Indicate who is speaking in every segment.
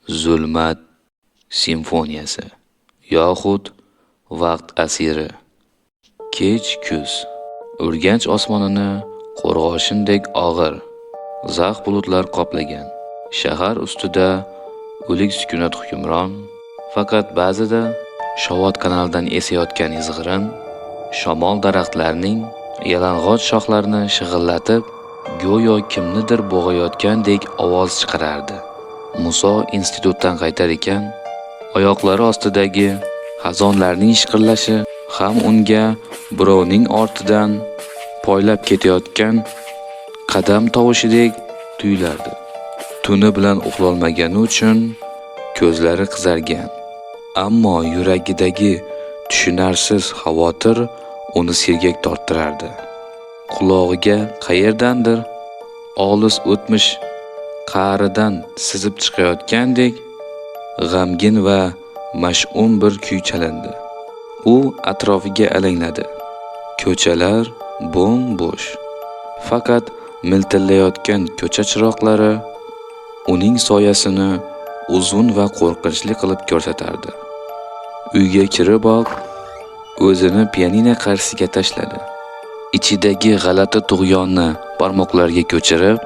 Speaker 1: Zulmat simfoniyasi yoxud Vaqt asiri. Kech kuz. Urganch osmonini qo'rg'oshindek og'ir, zax bulutlar qoplagan. Shahar ustida o'lik sukunat hukmron. Faqat ba'zida Shovot kanalidan esayotgan izg'irin shamol daraxtlarning yalang'och shoxlarini shig'illatib, go'yo kimnidir bo'g'ayotgandek ovoz chiqarardi. Muso institutdan qaytar ekan, oyoqlari ostidagi xazonlarning shiqirlashi ham unga birovning ortidan poylab ketayotgan qadam tovushidek tuyulardi. Tuni bilan uxlolmagani uchun ko'zlari qizargan. Ammo yuragidagi tushunarsiz xavotir uni sergak torttirardi. Qulog'iga qayerdandir olis o'tmish qa'ridan sizib chiqayotgandek g'amgin va mash'um bir kuy chalindi. U atrofiga alangladi. Ko'chalar bo'm-bo'sh. Faqat miltillayotgan ko'cha chiroqlari uning soyasini uzun va qo'rqinchli qilib ko'rsatardi. Uyga kiriboq o'zini pianino qarshisiga tashladi. Ichidagi g'alati tug'yonni barmoqlariga ko'chirib,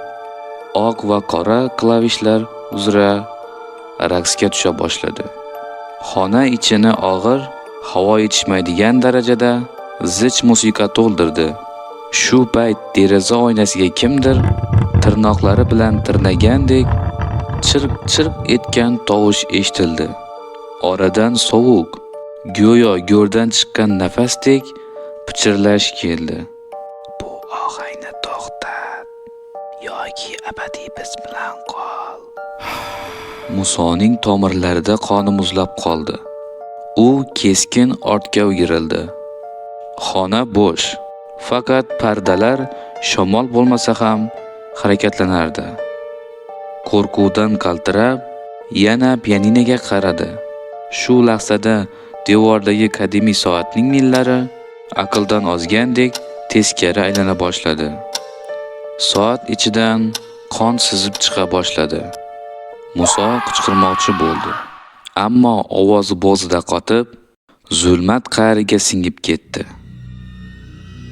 Speaker 1: oq va qora klavishlar uzra raqsga tusha boshladi. Xona ichini og'ir, havo yetishmaydigan darajada zich musiqa to'ldirdi. Shu payt deraza oynasiga kimdir tirnoqlari bilan tirnagandek chirq-chirq etgan tovush eshitildi. Oradan sovuq, go'yo go'rdan chiqqan nafasdek pichirlash keldi. Bu ohangni to'xtat yoki abadiy biz bilan qol. Musoning tomirlarida qoni muzlab qoldi. U keskin ortga o'girildi. Xona bo'sh. Faqat pardalar shamol bo'lmasa ham harakatlanardi. Qo'rquvdan qaltirab, yana pianinoga qaradi. Shu lahzada devordagi qadimiy soatning millari aqldan ozgandek teskari aylana boshladi. Soat ichidan qon sizib chiqa boshladi. Muso qichqirmoqchi bo'ldi. Ammo ovozi bo'g'zida qotib, zulmat qa'riga singib ketdi.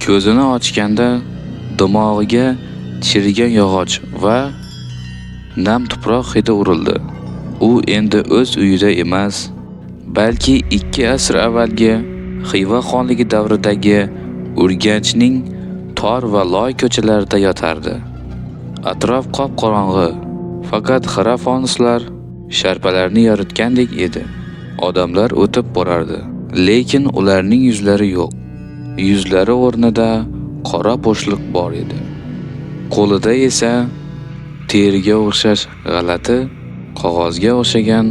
Speaker 1: Ko'zini ochganda dimog'iga chirigan yog'och va nam tuproq hidi urildi. U endi o'z uyida emas, balki 2 asr avvalgi Xiva xonligi davridagi Urganchning tor va loy ko'chalarida yotardi. Atrof qop-qorong'i, faqat xira fonuslar sharpalarni yoritgandek edi. Odamlar o'tib borardi, lekin ularning yuzlari yo'q. Yuzlari o'rnida qora bo'shliq bor edi. Qo'lida esa teriga o'xshash g'alati qog'ozga o'xshagan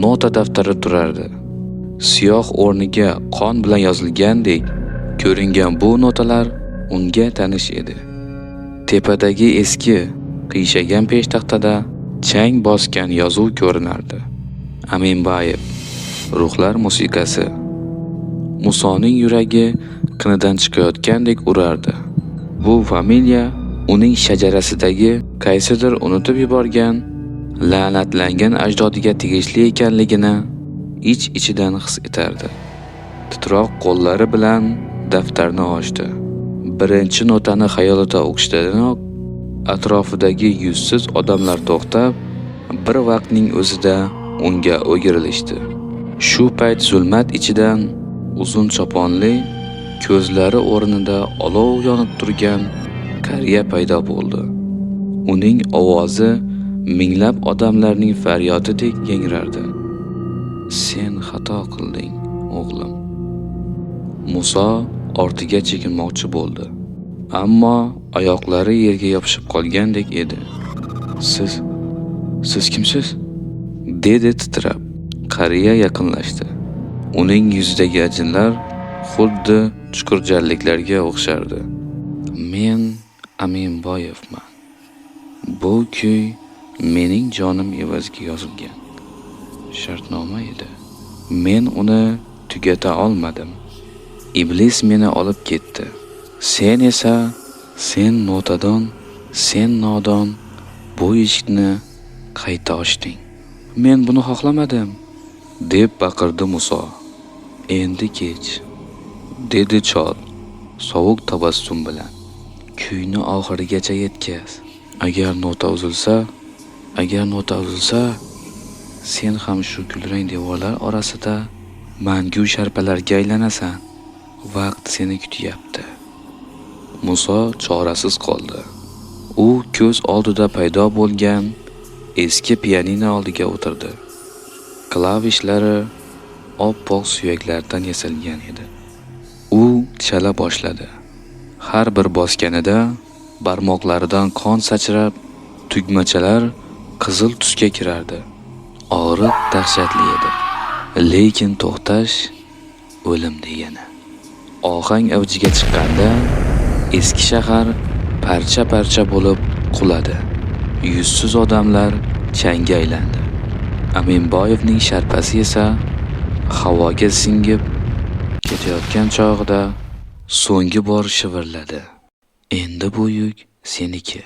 Speaker 1: nota daftari turardi. Siyoh o'rniga qon bilan yozilgandek ko'ringan bu notalar unga tanish edi. Tepadagi eski, qiyshagan peshtaxtada chang bosgan yozuv ko'rinardi. Aminbayev, Ruhlar musiqasi. Musoning yuragi qinidan chiqayotgandek urardi. Bu familiya uning shajarasidagi qaysidir unutib yuborgan, la'natlangan ajdodiga tegishli ekanligini ich-ichidan his etardi. Titroq qo'llari bilan daftarni ochdi. Birinchi notani xayolida o'qishdanoq atrofidagi yuzsiz odamlar to'xtab, bir vaqtning o'zida unga o'girilishdi. Shu payt zulmat ichidan uzun choponli, ko'zlari o'rnida olov yonib turgan qariya paydo bo'ldi. Uning ovozi minglab odamlarning faryodidek yangrardi. Sen xato qilding, o'g'lim. Muso ortiga chekinmoqchi bo'ldi. Ammo oyoqlari yerga yopishib qolgandek edi. Siz kimsiz? Dedi titrab. Qariya yaqinlashdi. Uning yuzidagi ajinlar xuddi chuqurjarliklarga o'xshardi. Men Aminboyevman. Bu kuy mening jonim evaziga yozilgan shartnoma edi. Men uni tugata olmadim. Iblis meni olib ketdi. Sen esa, sen notadon, sen nodon bu eshikni qayta ochding. Men buni xohlamadim, deb baqirdi Muso. Endi kech, dedi chol sovuq tabassum bilan. Kuyni oxirigacha yetkaz. Agar nota uzilsa, agar nota uzilsa, sen ham shu kulrang devorlar orasida mangu sharpalarga aylanasan. Vaqt seni kutyapti. Muso chorasiz qoldi. U ko'z oldida paydo bo'lgan eski pianino oldiga o'tirdi. Klavishlari oppoq suyaklardan yasalgan edi. U chala boshladi. Har bir bosganida barmoqlaridan qon sachrab, tugmachalar qizil tusga kirardi. Og'riq dahshatli edi. Lekin to'xtash o'lim degani. Ohang avjiga chiqqanda eski shahar parcha-parcha bo'lib quladi. Yuzsiz odamlar changga aylandi. Aminboyevning sharpasi esa havoga singib ketayotgan chog'ida so'nggi bor shivirladi. Endi bu yuk seniki.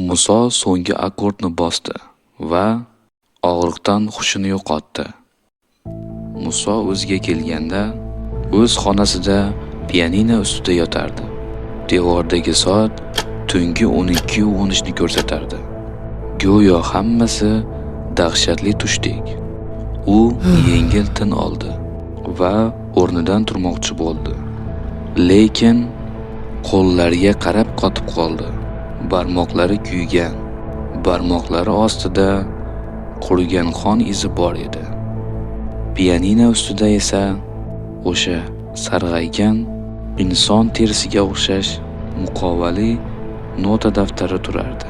Speaker 1: Muso so'nggi akkordni bosdi va og'riqdan hushini yo'qotdi. Muso o'ziga kelganda o'z xonasida pianino ustida yotardi. Devordagi soat tungi 12:13 ni ko'rsatardi. Go'yo hammasi dahshatli tushdek. U yengil tin oldi va o'rnidan turmoqchi bo'ldi. Lekin qo'llariga qarab qotib qoldi. Barmoqlari kuygan, barmoqlari ostida qurigan qon izi bor edi. Pianino ustida esa o'sha sarg'aygan inson terisiga o'xshash muqovali nota daftari turardi.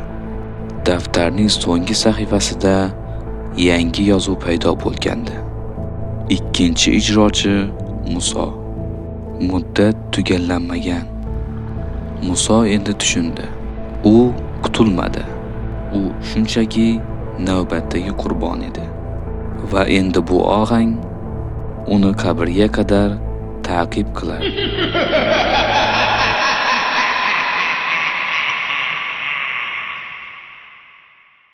Speaker 1: Daftarning so'nggi sahifasida yangi yozuv paydo bo'lgandi. Ikkinchi ijrochi Muso. Muddat tugallanmagan. Muso endi tushundi. U qutulmadi. U shunchaki navbatdagi qurbon edi. Va endi bu ohang uni qabrga qadar ta'qib qilardi.